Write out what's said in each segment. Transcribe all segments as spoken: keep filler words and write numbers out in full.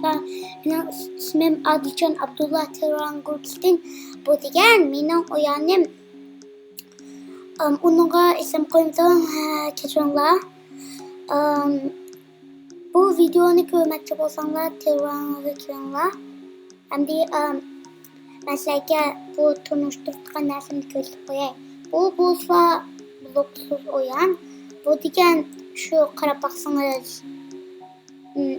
مېنىڭ ئىسمىم ئادىلجان ئابدۇللا تېرران گۇرۇپپىسىدىن. بۇ دېگەن مېنىڭ ئويانىم. ئام، ئۇنىڭغا ئىسىم قويمىدىم، ھە، كەچۈرۈڭلار. ئام، بۇ ۋىدېئونى كۆرمەكچى بولساڭلار، تېلېگرامغا كىرىڭلار. ئەمدى، ئام، مەن سىلەرگە بۇ تونۇشتۇرۇۋاتقان نەرسىمنى كۆرسىتىپ قوياي. بۇ بولسا بولۇپسىز ئويان. بۇ دېگەن شۇ، قاراپ باقسىڭىز. مم،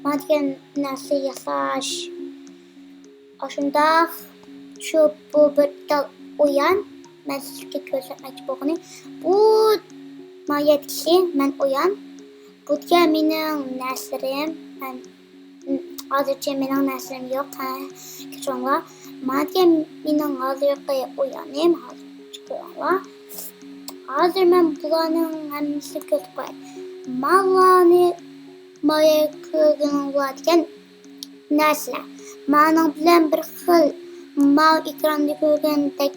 ما دېگەن نەرسە ياساش. ئاشۇنداق، شۇ، بۇ بىر دال ئويان. مەن سىزگە كۆرسەتمەكچى بولغىنى، بۇ ما يەتكىسى مەن ئويان. بۇ دېگەن مېنىڭ نەرسىلىرىم. مەن، مم، ھازىرچە مېنىڭ نەرسىلىرىم يوق، ھە، كەچۈرۈڭلار. ما دېگەن مېنىڭ ھازىرقى ئويانىم، ھازىر كۆرۈڭلار. ھازىر مەن بۇلارنىڭ ھەممىسىنى كۆرسىتىپ قوياي. مالارنى مايا كۆرگىنىڭلار دېگەن نەرسىلەر. مانىڭ بىلەن بىر خىل ماۋۇ ئېكراندا كۆرگەندەك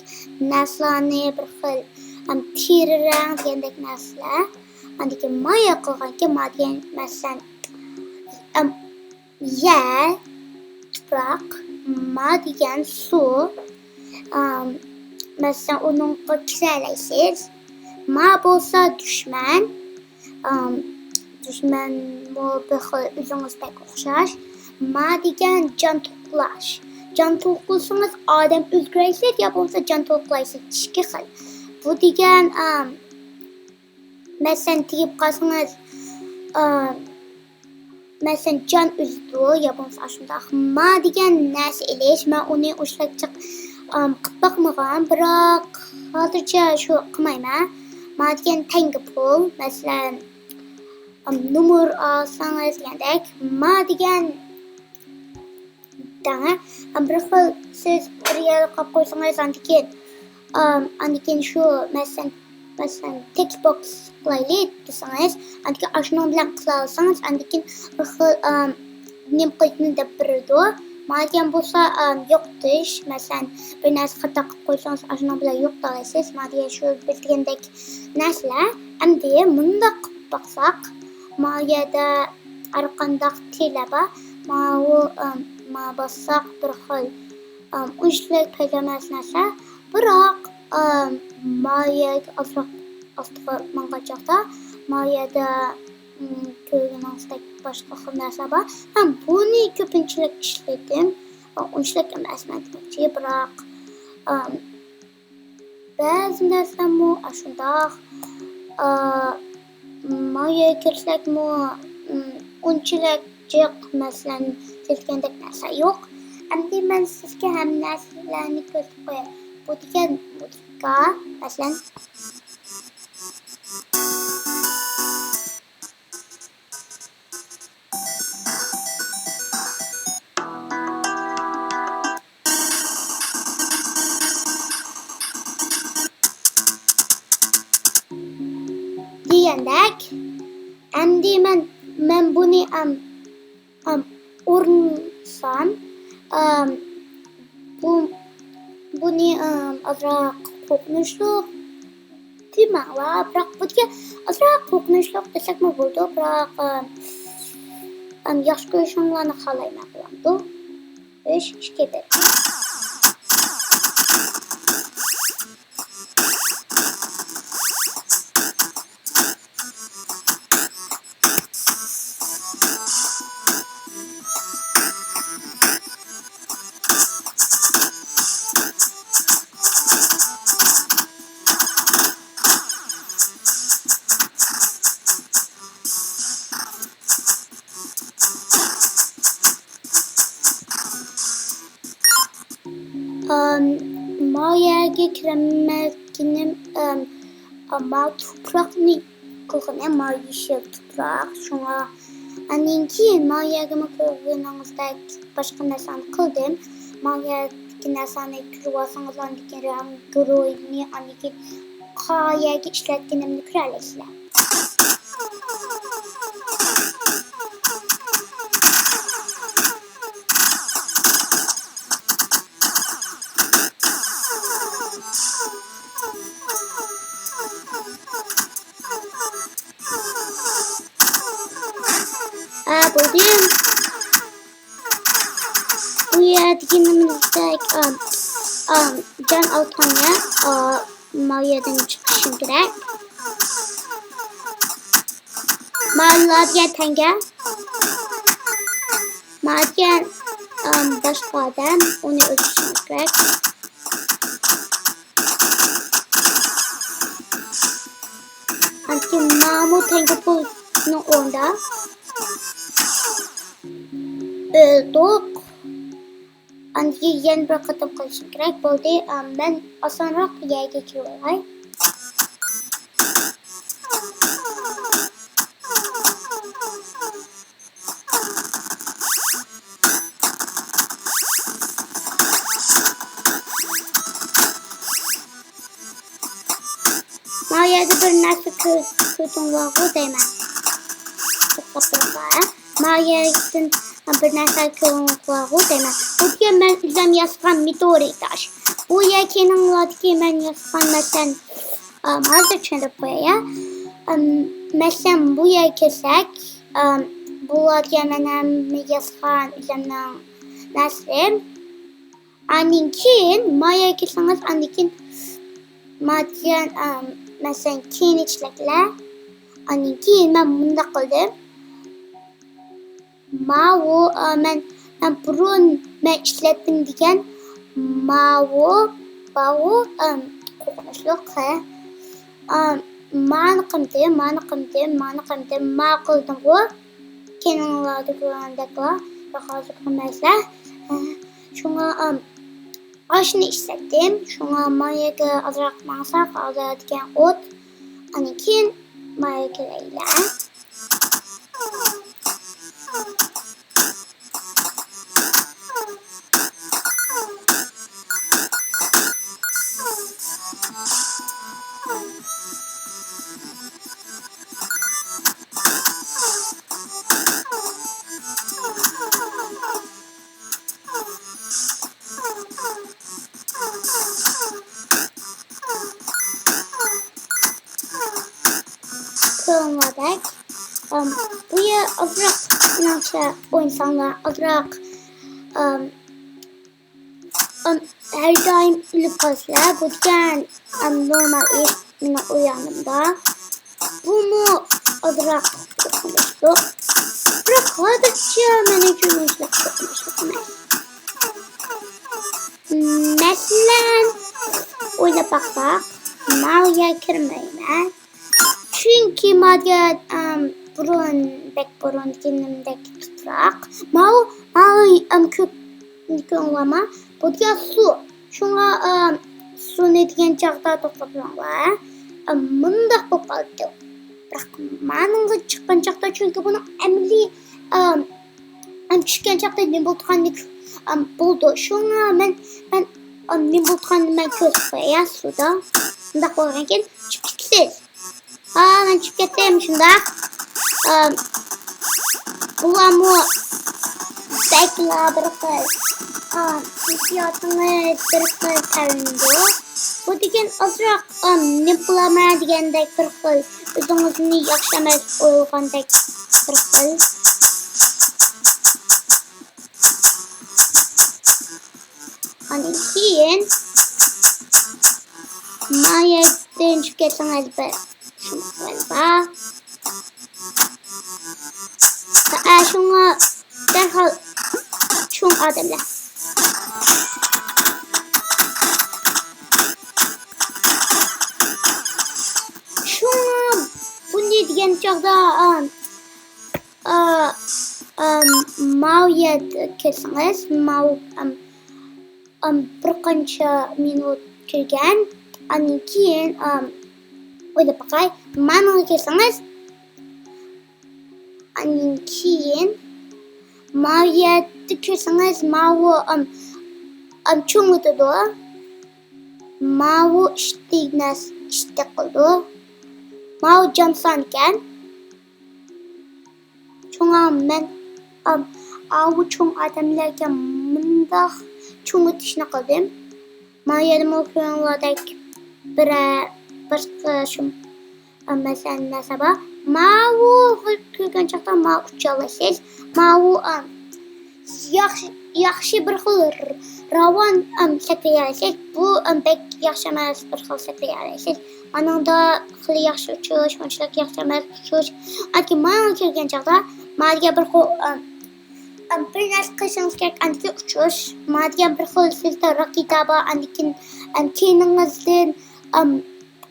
نەرسىلەرنى، بىر خىل، ئەم، تېرە رەڭ دېگەندەك نەرسىلەر. ئاندىن كېيىن مايا قىلغانكى ما دېگەن، مەسىلەن، ئەم، يەر، تۇپراق، ما دېگەن سۇ، ئام، مەسىلەن، ئۇنىڭغا كىرەلەيسىز. ما بولسا دۈشمەن. ئام، دۈشمەنمۇ بىر خىل ئۆزىڭىزدەك ئوخشاش. ما دېگەن جان توقلاش. جان توقلىسىڭىز ئادەم ئۆزگىرەيسىز يا بولمىسا جان توقلايسىز. ئىككى خىل. بۇ دېگەن، ئام، مەسىلەن، تېگىپ قالسىڭىز، ئام، مەسىلەن، جان ئۈزىدۇ يا بولمىسا ئاشۇنداق. ما دېگەن نەرسە ئېلىش. مەن ئۇنى ئۇنچىلىك جىق، ئام، قىلىپ باقمىغان، بىراق ھازىرچە شۇ قىلمايمەن. ما دېگەن تەڭگە پۇل، مەسىلەن، ئام، نومۇر ئالسىڭىز دېگەندەك. ما دېگەن دەڭە. ئام، بىر خىل سىز بىر يەرگە قويۇپ قويسىڭىز، ئاندىن كېيىن، ئام، ئاندىن كېيىن شۇ، مەسىلەن، مەسىلەن، تېكىست بوكس قىلايلى دېسىڭىز، ئاندىن كېيىن ئاشۇنىڭ بىلەن قىلالىسىڭىز، ئاندىن كېيىن بىر خىل، ئام، نېمە قىلىشنى دەپ بېرىدۇ. ما دېگەن بولسا، ئام، يوقىتىش، مەسىلەن، بىر نەرسە خاتا قىلىپ قويسىڭىز، ئاشۇنىڭ بىلەن يوقىتالايسىز. ما دېگەن شۇ بىز دېگەندەك نەرسىلەر. ئەمدى مۇنداق قىلىپ باقساق، ما يەردە ھەر قانداق تىللار بار. ماۋۇ، ئام، ما باسساق بىر خىل، ئام، ئۇنچىلىك پەيدا ئەمەس نەرسە. بىراق، ئام، ما يەرگە ئازراق ئاستىغا ماڭغان چاغدا ما يەردە، ئم، كۆرگىنىڭىزدەك باشقا خىل نەرسە بار. ھەم بۇنى كۆپىنچىلىك ئىشلىدىم. ئۇنچىلىك ئەمەس مەن دېمەكچى، بىراق، ئام، بەزى نەرسىلەرمۇ ئاشۇنداق، ئا، مايا كىرسەكمۇ، ئۇم، ئۇنچىلىك جىق، مەسىلەن، سېتىلگەندەك نەرسە يوق. ئەمدى مەن سىزگە ھەممە نەرسىلەرنى كۆرسىتىپ قوياي. بۇ دېگەن مۇزىكا، مەسىلەن. دېگەندەك، ئەمدى مەن، مەن بۇنى، ئەم، ئەم، ئورنىسام، ئەم، بۇ، بۇنى، ئەم، ئازراق قورقۇنچلۇق دېمەڭلار، بىراق بۇ دېگەن ئازراق قورقۇنچلۇق دېسەكمۇ بولىدۇ، بىراق، ئەم، ئەم، ياخشى كۆرۈشۈڭلارنى خالايمەن، بولامدۇ؟ ئۈچ، ئىككى، بىر. ئام، ما يەرگە كىرەلمەسكىنىم، ئام، ئەمما تۇپراقنى قىلغىنى، ما يېشىل تۇپراق. شۇڭا ئاندىن كېيىن ما يەرگىمۇ كۆرگىنىڭىزدەك باشقا نەرسىنى قىلدىم. ما يەردىكى نەرسىنى كۆرۈۋالسىڭىز، ئاندىن كېيىن رەڭ گۇرۇھىنى، ئاندىن كېيىن قايەرگە ئىشلەتكىنىمنى كۆرەلەيسىلەر. ھە، بولدى. بۇ يەردىكى نېمىدەك، ئام، ئام، جان ئالتۇن يا، ئا، ماۋۇ يەردىن چىقىشىم كېرەك. ماۋۇلار دېگەن تەڭگە. ماۋۇ دېگەن، ئام، باشقا ئادەم. ئۇنى ئۆلتۈرۈشىمىز كېرەك. ئاندىن ماۋۇ تەڭگە پۇلنىڭ ئورنىدا. ئۆلدۇق. ئاندىن يەنە بىر قېتىم قىلىشىم كېرەك. بولدى، ئا، مەن ئاسانراق يەرگە كىرىۋالاي. ما يەردە بىر نەرسە كۆ-، كۆردۈڭلارغۇ دەيمەن. توختاپ تۇرۇڭلار، ھە؟ ما يەردىن بىر نەرسە كۆردۈڭلارغۇ دەيمەن. بۇ دېگەن مەن ئۆزۈم ياسىغان مېتېئورىت تاش. بۇ يەر كېنىڭلاردىكى مەن ياسىغان مەسىلەن، ئام، ھازىر چۈشەندۈرۈپ قوياي، ھە؟ ئام، مەسىلەن، بۇ يەرگە كەلسەك، ئام، بۇلار دېگەن مەن ھەممە ياسىغان ئۆزۈمنىڭ نەرسىلىرىم. ئاندىن كېيىن ما يەرگە كەلسىڭىز، ئاندىن كېيىن ما دېگەن، ئام، مەسىلەن، كېيىن ئىشلەكلەر. ئاندىن كېيىن مەن مۇنداق قىلدىم. ماۋۇ، ئا، مەن، مەن بۇرۇن مەن ئىشلەتتىم دېگەن ماۋۇ، ماۋۇ، ئام، قورقۇنچلۇق، ھە. ئام، مانى قىمدىم، مانى قىمدىم، مانى قىمدىم، ما قىلدىمغۇ. كېنىڭلاردا كۆرگەندەكلا، بىر ھازىر قىلمايسىلەر. ھە، شۇڭا، ئام، ئاشۇنى ئىشلەتتىم. شۇڭا ما يەرگە ئازراق ماڭساق، ھازىر دېگەن ئوت. ئاندىن كېيىن ما يەرگە كېلەيلى. كۆرۈڭلار بەك. ئام، بۇ يەر ئازراق مېنىڭچە ئوينىساڭلار ئازراق، ئام، ئام، ھەر دائىم ئۆلۈپ قالىسىلەر. بۇ دېگەن، ئام، نورمال ئىش مېنىڭ ئويلىغىنىمدا. بۇمۇ ئازراق قورقۇنچلۇق. بىراق ھازىرچە مەن ئۈچۈن ئۇنچىلىك قورقۇنچلۇق ئەمەس. مەسىلەن، ئويلاپ باقساق، ماۋۇ يەرگە كىرمەيمەن. چۈنكى ماۋۇ يەر، ئەم، بۇرۇن، بەك بۇرۇن كىنىمدەك تۇپراق. ماۋۇ، ماۋۇ، ئەم، كۆك كۆڭلىما، بۇ دېگەن سۇ. شۇڭا، ئا، سۇنى دېگەن چاغدا توختاپ تۇرۇڭلار. ئا، مۇنداق بولۇپ قالىدۇ. بىراق مانىڭغا چىققان چاغدا، چۈنكى بۇنىڭ ئەمەلىي، ئا، ئا، چۈشكەن چاغدا نېمە بولىدىغاننى، ئا، بولىدۇ. شۇڭا مەن، مەن، ئا، نېمە بولىدىغاننى مەن كۆرسىتىپ قوياي سۇدا. مۇنداق بولغاندىكىن چۈشۈپ كېتىسىز. ھا، مەن چۈشۈپ كەتتىم، شۇنداق. ئام، بۇلارمۇ بەكلا بىر خىل، ئام، ھېسسىياتىڭىز بىر خىل تەۋرىنىدۇ. بۇ دېگەن ئازراق، ئام، نېمە قىلارمەن دېگەندەك بىر خىل، ئۆزىڭىزنى ياخشى ئەمەس ئويلىغاندەك بىر خىل. ئاندىن كېيىن ما يەردىن چۈشۈپ كەتسەڭ ئەلبەت. شۇڭا، ئە، شۇڭا دەرھال چوڭ ئادەملەر. شۇڭا بۇنى دېگەن چاغدا، ئا، ئا، ئا، ماۋۇ يەرگە كەلسىڭىز، ماۋۇ، ئا، ئام، بىر قانچە مىنۇت كىرگەن. ئاندىن كېيىن، ئام، ئويلاپ باقاي. مانىڭغا كەلسىڭىز، ئاندىن كېيىن ماۋۇ يەردە كىرسىڭىز، ماۋۇ، ئام، ئام، چوڭىيىدۇ. ماۋۇ ئىشتىك نەس-، ئىشتىك قىلىدۇ. ماۋۇ جانسان ئىكەن. شۇڭا مەن، ئام، ئاۋۇ چوڭ ئادەملەرگە مۇنداق چوڭىتىشنى قىلدىم. ما يەردىمۇ كۆرۈنگەندەك بىرەر، بىر قىسىم، ئام، مەسىلەن، نەرسە بار. ماۋۇ بىر كۆرگەن چاغدا ماۋۇ ئۇچالايسىز. ماۋۇ، ئام، ياخشى، ياخشى بىر خىل راۋان، ئەم، سەكرىيەلەيسىز. بۇ، ئەم، بەك ياخشى ئەمەس بىر خىل سەكرىيەلەيسىز. ئانىڭدا خېلى ياخشى ئۇچۇش، ئۇنچىلىك ياخشى ئەمەس ئۇچۇش. ئاندىكىن ماڭا كىرگەن چاغدا، ما دېگەن بىر خىل، ئەم، ئەم، بىر نەرسە قىلىشىڭىز كېرەك. ئاندىكىن ئۇچۇش. ما دېگەن بىر خىل سىزدە راكېتا بار. ئاندىكىن، ئەم، كىيىمىڭىزدىن، ئەم،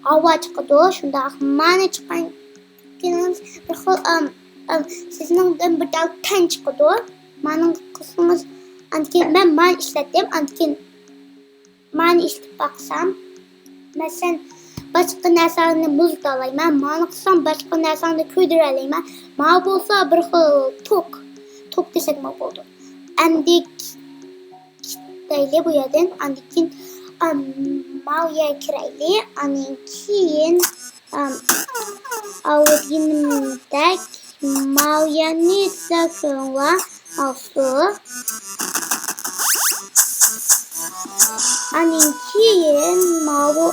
ھاۋا چىقىدۇ. شۇنداق مانى چىققان كېيىن بىر خىل، ئەم، ئەم، سىزنىڭدىن بىر تال تەن چىقىدۇ. مانىڭ قىلسىڭىز، ئاندىكىن مەن مانى ئىشلەتتىم، ئاندىكىن مانى ئىشلىتىپ باقسام، مەسىلەن، باشقا نەرسىلەرنى مۇزلىتالايمەن، مانى قىلسام باشقا نەرسىلەرنى كۆيدۈرەلەيمەن. مانا بولسا بىر خىل توك، توك دېسەكمۇ بولىدۇ. ئەمدى كېتەيلى بۇ يەردىن. ئاندىن كېيىن، ئام، ماۋۇ يەرگە كىرەيلى. ئاندىن كېيىن، ئام، ئاۋۇ دېگىنىمدەك ماۋۇ يەرنى سىلەر كۆرۈڭلار. ماۋۇسى. ئاندىن كېيىن ماۋۇ،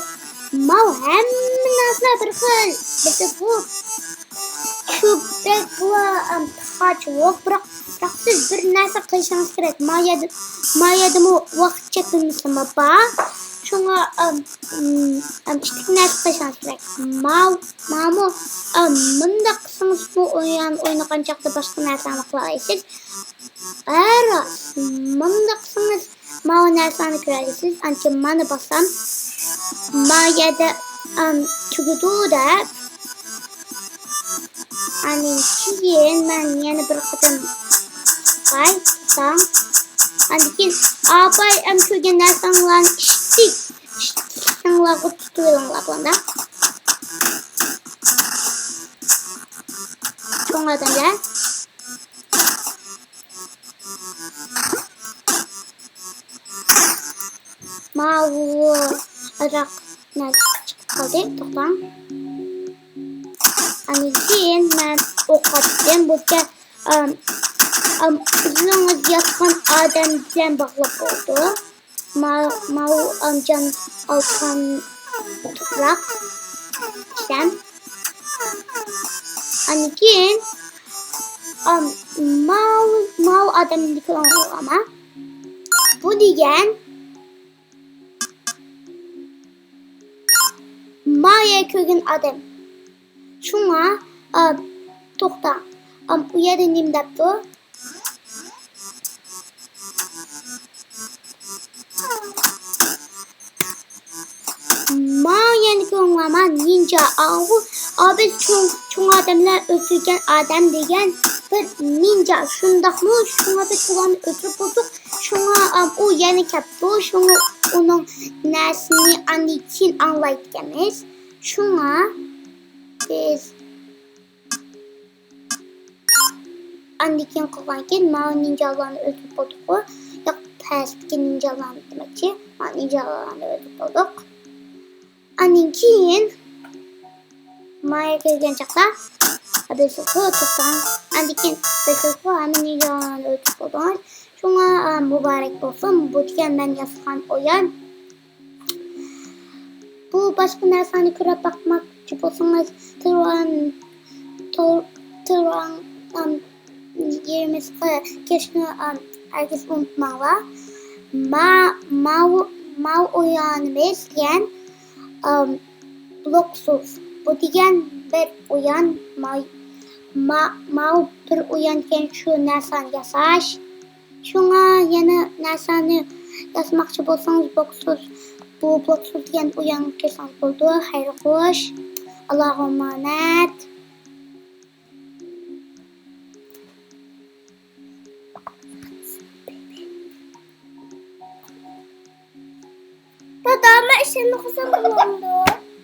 ماۋۇ ھەممە نەرسىلەر بىر خىل. بىزدە بۇ كۆپرەك بۇلار، ئام، تاقاچ يوق، بىراق، بىراق سىز بىر نەرسە قىلىشىڭىز كېرەك. ما يەردە، ما يەردىمۇ ۋاقىت چەكلىمىسىمۇ بار. شۇڭا، ئام، ئام، ئىككى نەرسە قىلىشىڭىز كېرەك. ماۋ-، ماۋۇ، ئام، مۇنداق قىلسىڭىز بۇ ئويۇن ئوينىغان چاغدا باشقا نەرسىنى قىلالايسىز. ئەگەر مۇنداق قىلسىڭىز ماۋۇ نەرسىلەرنى كۆرەلەيسىز. ئانچە مانا باسام، ما يەردە، ئام، تۈگىدۇ دەپ. ئاندىن كېيىن مەن يەنە بىر قېتىم قايتسام، ئاندىن كېيىن ئاپاي ئەم كۆرگەن نەرسەڭلارنى ئىشتىك، ئىشتىكىڭلارغا تۇتۇۋېلىڭلار بۇندا. چوڭ ئادەملەر. ماۋۇ ئازراق نەرسە چىقىپ قالدى، توختاڭ. ئاندىن كېيىن مەن ئوق ئاتتىم. بۇ يەرگە، ئام، ئام، ئۆزىڭىز ياسىغان ئادەم بىلەن باغلاپ بولىدۇ. ما-، ماۋۇ ئامجان ئالقان تۇپراق ئىكەن. ئاندىن كېيىن، ئام، ماۋۇ، ماۋۇ ئادەمنى كۆرۈڭلار. بۇ دېگەن ما يەر كۆرگەن ئادەم. شۇڭا، ئام، توختا. ئام، ئۇ يەردە نېمە دەپتۇ؟ ما يەنە كۆڭلەما نىنجا ئاۋۇ. ئا، بىز چوڭ، چوڭ ئادەملەر ئۆلتۈرگەن ئادەم دېگەن بىر نىنجا، شۇنداقمۇ؟ شۇڭا بىز ئۇلارنى ئۆلتۈرۈپ بولدۇق. شۇڭا، ئام، ئۇ يەنە كەپتۇ. شۇڭا ئۇنىڭ نەرسىنى ئاندىن كېيىن ئاڭلايدىكەنمىز. شۇڭا بىز ئاندىن كېيىن قىلغاندىكىن، ماۋۇ نىنجالارنى ئۆلتۈرۈپ بولدۇققۇ. ياق، پەستىكى نىنجالارنى دېمەكچى. ماۋۇ نىنجالارنى ئۆلتۈرۈپ بولدۇق. ئاندىن كېيىن مايا كەلگەن چاغدا، بىلسىزغۇ، توختاڭ. ئاندىن كېيىن بىلسىزغۇ، ھەممە نىنجالارنى ئۆلتۈرۈپ بولدۇڭ. شۇڭا، ئا، مۇبارەك بولسۇن. بۇ دېگەن مەن ياسىغان ئويۇن. بۇ باشقا نەرسىنى كۆرۈپ باقماقچى بولسىڭىز، تۇران، تۇر-، تۇران، ئام، يېرىمىزغا كېلىشنى، ئام، ھەرگىز ئۇنتۇماڭلار. ما-، ماۋۇ، ماۋۇ ئويۇنىمىز دېگەن، ئام، بلوكسوفت. بۇ دېگەن بىر ئويۇن، ما-، ما-، ماۋۇ بىر ئويۇن دېگەن شۇ نەرسىنى ياساش. شۇڭا يەنە نەرسىنى ياسىماقچى بولسىڭىز، بلوكسوفت، بۇ بلوكسوفت دېگەن ئويۇنغا كىرسىڭىز بولىدۇ. خەير خوش. ئاللاغا ئامانەت. دادا، مەن ئىشىمنى قىلسام بولامدۇ؟